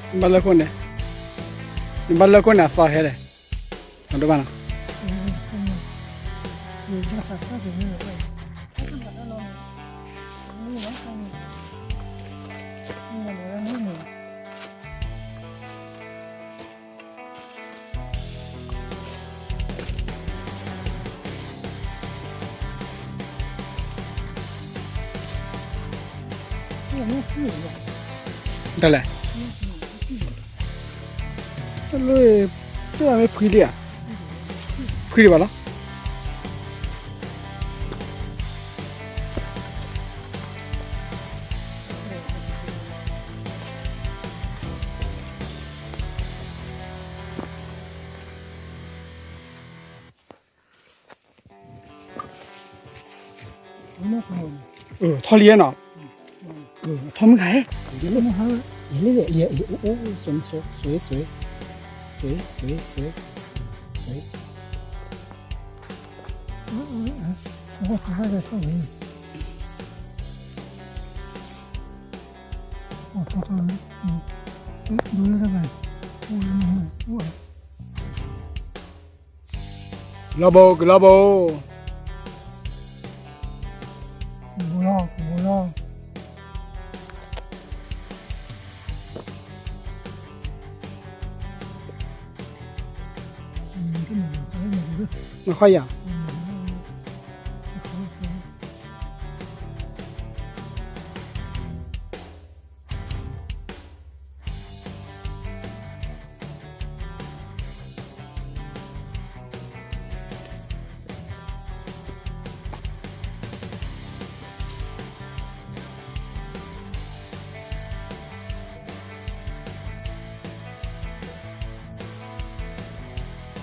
ဘၣ်လၢခိၣ်န့ၣ်, နဘၣ်လၢခိၣ်န့ၣ်အသီဟဲလဲၣ်, အဒိဘၣ်နီၤ. တၢ်လဲၣ်, တၢ်လၢ, တၢ်မ့ၢ်ဖှံလံဧါ, ဖှံဒံးဘၣ်လီၤ. ထီၣ်လံနီၤ, ထီၣ်မုၢ်ခါ, ယဲလၢ, အိၣ်, အိၣ်, အိၣ်, ဆွဲ, ဆွဲ, ဆွဲ, ဆွဲ, ဆွဲ, ဆွဲ, လီၤဘိ, ကလီၤဘိ, ကလီၤ. နခွါယၤ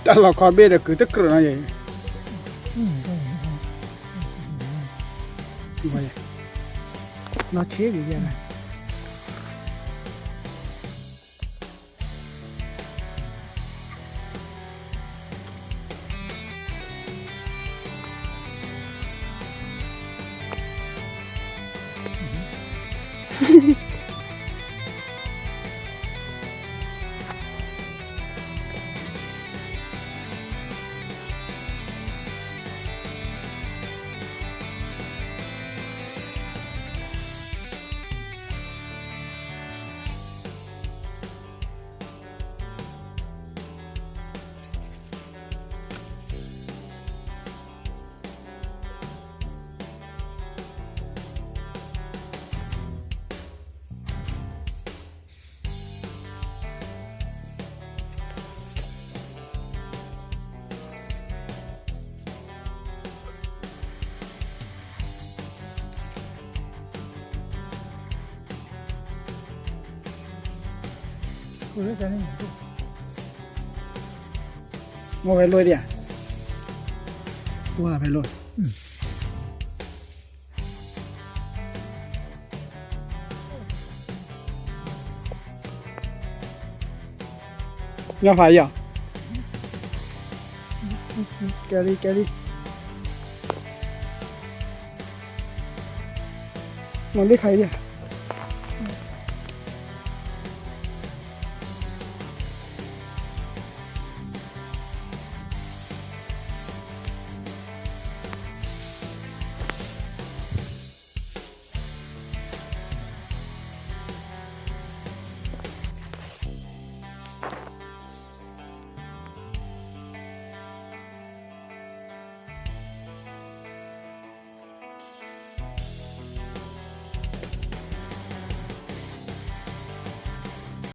တၢ်လီၤခီဘ့ၣ်ဒီးကုၤတကြၢးနီၤယဲ, လီၤဆ့ဂ့ၤယဲ.မ့ၢ်ဝဲလိၣ်ဒံးဧါ, ဝဲဖဲလိၣ်. ညီဖးယီၤ, ကဲလံ ကဲလံ, မ့ၢ်လ့ခါအံၤဒံးဧါ.